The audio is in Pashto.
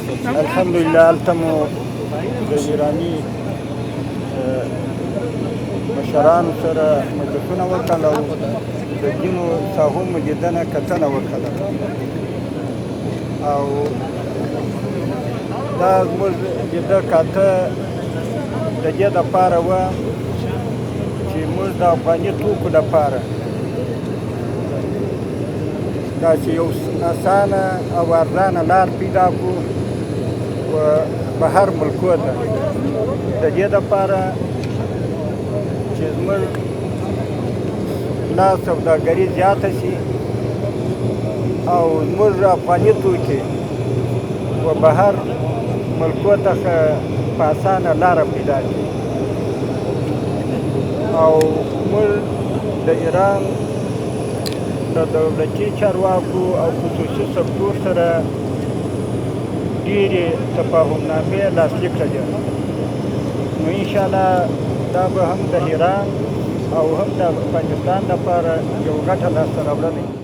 الحمدلله، هلته مو د ایراني مشرانو سره مجلسونه وکړل او د ځینو ساحو مو لیدنه کتنه وکړه. او دا زموږ لیده کاته د دې دپاره وه چې موږ د افغاني توکو دپاره داسې یو اسانه او ارزانه لار پیدا کړو و بهر ملکو ته، د دې دپاره چې زموږ لا سوداګري زیاته شي او زموږ افغاني توکي و بهر ملکو ته په اسانه لاره پیدا شي. او موږ د ایران له دولتي چارواکو او خصوصي سکتور سره ډېرې تفاهمنامې لاسلیک کړلې، نو انشاءالله دا به هم د ایران او هم د افغانستان لپاره یو غټه لاسته راوړنه وي.